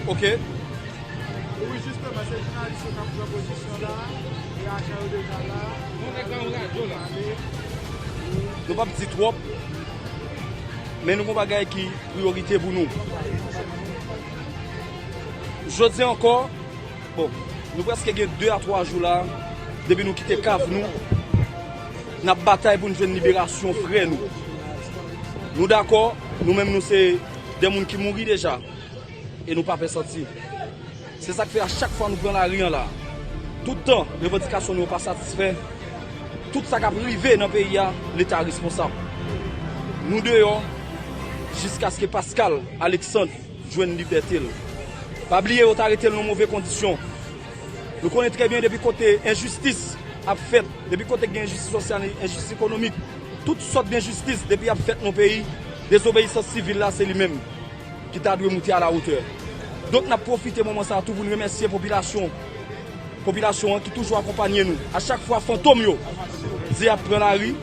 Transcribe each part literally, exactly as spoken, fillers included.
Ok. Wi, jisteman, se jounalis yo k ap pran pozisyon la. E ajan yo deja la. Nou p ap di twòp, men nou gon bagay ki priyorite pou nou. Jodi ankò, bon, nou prèske gen de a twa jou la, depi nou kite kav nou, n ap batay pou n jwenn liberasyon frè nou. Nou dakò, nou menm nou se de moun ki mouri deja, e nou pa pè sòti. Se sa k fè a chak fwa nou pran lari an la, tout tan revandikasyon nou yo pa satisfè, tout sa k ap rive nan peyi a, Leta responsab. Nou deyò jiskaske Pascal Alexandre jwenn libète l. Pa bliye yo t arete l nan move kondisyon. Nou konnen trè byen depi kote enjistis ap fèt, depi kote gen enjistis sosyal, enjistis ekonomik, tout sòt denjistis depi ap fèt nan peyi, dezobeyisans sivil la se li menm ki ta dwe moute a la wotè. Donk n ap pwofite moman sa a tou pou n remèsye popilasyon, popilasyon an ki toujou akonpanye nou. A chak fwa fantom yo di y ap pran lari,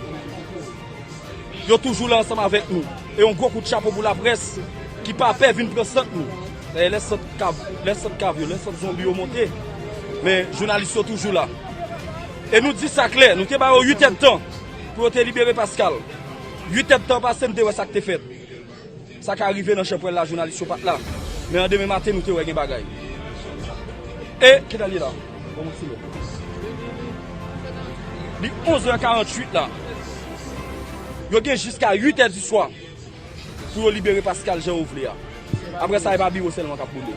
yo toujou la ansanm avèk nou. E yon gwo kout chapo pou laprès ki pa pè vin pran sant nou. Dayè lè sant kav, lè sant kav yo, lè sant zonbi yo monte, men jounalis yo toujou la. E nou di sa klè, nou te ba yo uit èdtan pou yo te libere Pascal. Uit èdtan pase, n te wè sa k te fèt. Sa ka rive nan chanpwèl la, jounalis yo pa t la. Men an demen maten, nou te wè gen bagay. E, kilè l ye la? Bon, mwen sile. Li onz è karanntuit la. Yo gen jiska uit è di swa pou yo libere Pascal jan yo vle a. Apre sa, e pa biwo sèlman k ap boule.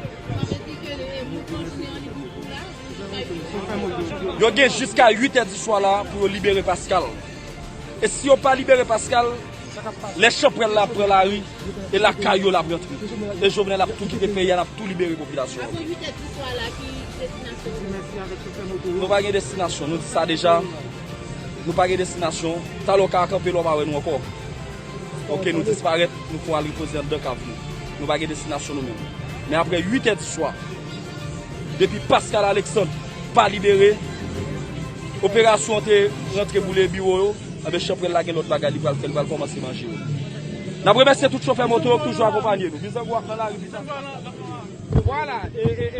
Yo gen jiska uit è di swa la pou yo libere Pascal. E si yo pa libere Pascal, lè chanpwèl la ap pran lari, e lakay yo l ap rantre. E Jovenel ap tou kite peyi a, l ap tou libere popilasyon an. Apre uit è di swa la, ki destinasyon ou? Nou pa gen destinasyon, nou di sa deja. Nou pa gen destinasyon. Talè w ka kanpe la, w pa wè nou ankò. Ok, nou disparèt, nou fò al repoze anndan kav nou. Nou pa gen destinasyon nou menm. Men apre uit è di swa, depi Pascal Alexandre pa libere, operasyon an te rantre boule biwo yo, anben chanpwèl la gen lòt bagay li pral fè, li pral kòmanse manje yo. N ap remèsye tout chofè moto yo k toujou akonpanye nou. Bizango ap nan lari, bizango ap nan lari. Vwala, e, e,